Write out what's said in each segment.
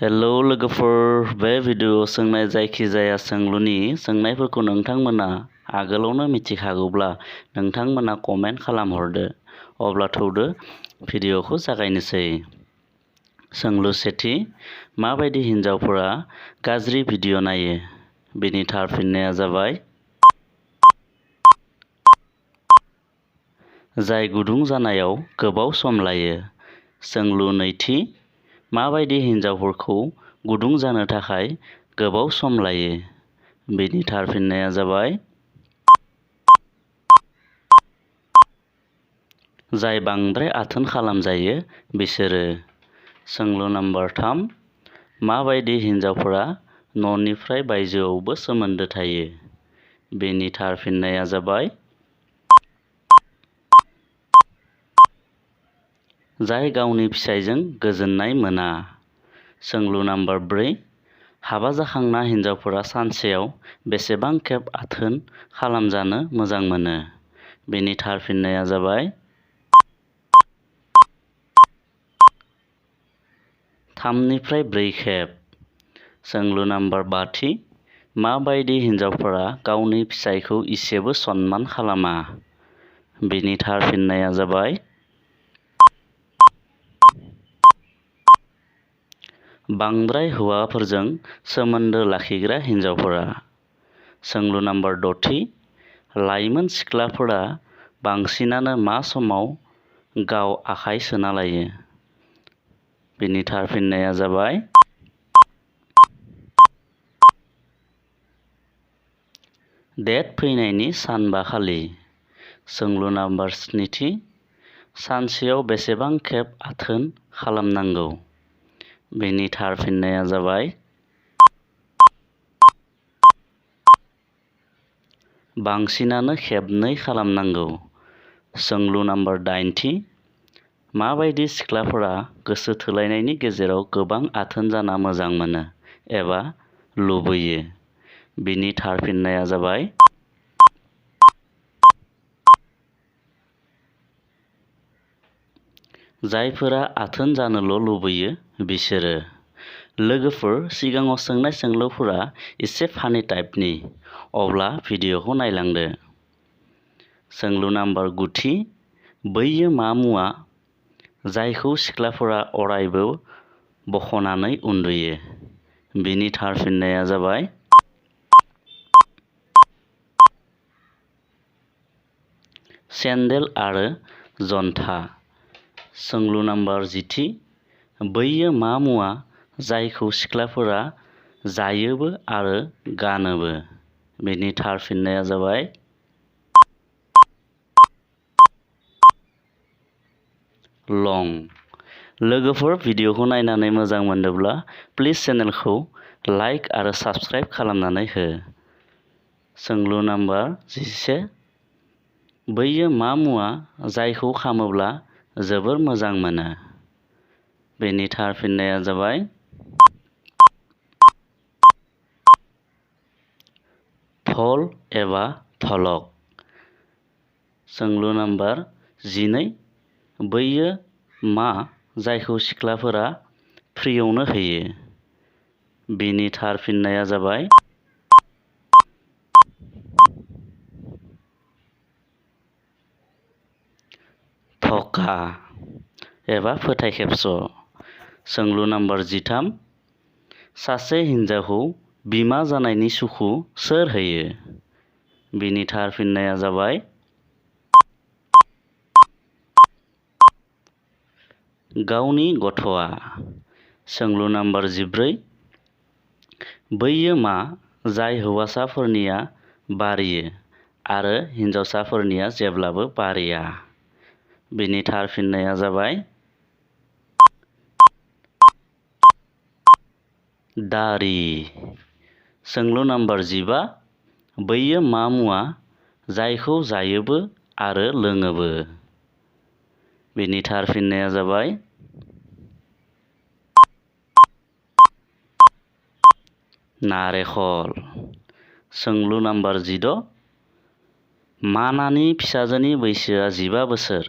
Hello लोगोफोर, बे video सोंनाय जायखिजाया सोंलुनि सोंनायफोरखौ नोंथांमोना आगोलावनो मिथिखागौब्ला नोंथांमोना कमेन्ट खालामहरदो। अब्ला थौदो भिडिअखौ जागायनोसै। सोंलु सेथि, माबायदि हिन्जावफोरा गाज्रि भिडिअ नायो? बेनि थार फिननाया जाबाय जाय गुदुं जानायाव गोबाव सम लायो। सोंलु नैथि, माबायदि हिन्जावफोरखौ गुदुं जानो थाखाय गोबाव सम लायो? बेनि थार फिननाया जाबाय जाय बांद्राय आथोन खालामजायो बिसोरो। सोंलु नम्बर 3, माबायदि हिन्जावफोरा न'निफ्राय बायजोआवबो सोमोन्दो थायो? बेनि थार फिननाया जाबाय जाय गावनि फिसायजों गोजोननाय मोना। सोंलु नम्बर 4, हाबा जाखांना हिन्जावफोरा सानसेयाव बेसेबां खेब आथोन खालामजानो मोजां मोनो? बेनि थार फिननाया जाबाय 3 निफ्राय 4 खेब। सोंलु नम्बर 5, माबायदि हिन्जावफोरा गावनि फिसायखौ इसेबो सनमान खालामा? बेनि थार फिननाया जाबाय बांद्राय हौवाफोरजों सोमोन्दो लाखिग्रा हिन्जावफोरा। सोंलु नम्बर 6, लाइमोन सिख्लाफोरा बांसिनानो मा समाव गाव आखाइ सोना लायो? बेनि थार फिननाया जाबाय डेट फैनायनि सानबा खालि। सोंलु नम्बर 7, सानसेयाव बेसेबां खेब आथोन खालामनांगौ? बेनि थार फिननाया जाबाय बांसिनानो खेबनै खालामनांगौ। सोंलु नम्बर 8, माबायदि सिख्लाफोरा गोसो थोलायनायनि गेजेराव गोबां आथोन जाना मोजां मोनो एबा लुबैयो? बिनि थार फिननाया जाबाय जायफोरा आथोन जानोल' लुबैयो बिसोरो। लोगोफोर, सिगाङाव सोंनाय सोंलुफोरा एसे फानि टाइपनि, अब्ला भिडिअखौ नायलांदो। सोंलु नम्बर 9, बैयो मा मुवा जायखौ सिख्लाफोरा अरायबो बख'नानै उन्दुयो? बिनि थार फिननाया जाबाय सेन्देल आरो जन्था। सोंलु नम्बर 10, बैयो मा मुवा जायखौ सिख्लाफोरा जायोबो आरो गानोबो? बेनि थार फिननाया जाबाय लं। लोगोफोर, भिडिअखौ नायनानै मोजां मोनदोंब्ला प्लिज चेनेलखौ लाइक आरो साबस्क्राइब खालामनानै हो। सोंलु नम्बर 11, बैयो मा मुवा जायखौ खामोब्ला जोबोर मोजां मोनो? बेनि थार फिननाया जाबाय धल एबा धलक। सोंलु नम्बर 12, बैयो मा जायखौ सिख्लाफोरा फ्रियावनो होयो? बेनि थार फिननाया जाबाय धका एबा फोथाय खेबस'। सोंलु नम्बर 13, सासे हिन्जावखौ बिमा जानायनि सुखु सोर होयो? बिनि थार फिननाया जाबाय गावनि गथ'आ। सोंलु नम्बर 14, बैयो मा जाय हौवासाफोरनिया बारियो आरो हिन्जावसाफोरनिया जेब्लाबो बारिया? बेनि थार फिननाया जाबाय दारि। सोंलु नम्बर 15, बैयो मा मुवा जायखौ जायोबो आरो लोङोबो? बेनि थार फिननाया जाबाय नारेंखल। सोंलु नम्बर 16, मानानि फिसाजोनि बैसोआ 15 बोसोर,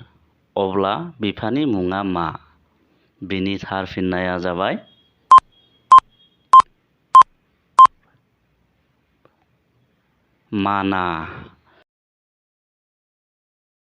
अब्ला बिफानि मुङा मा? बेनि थार फिननाया जाबाय माना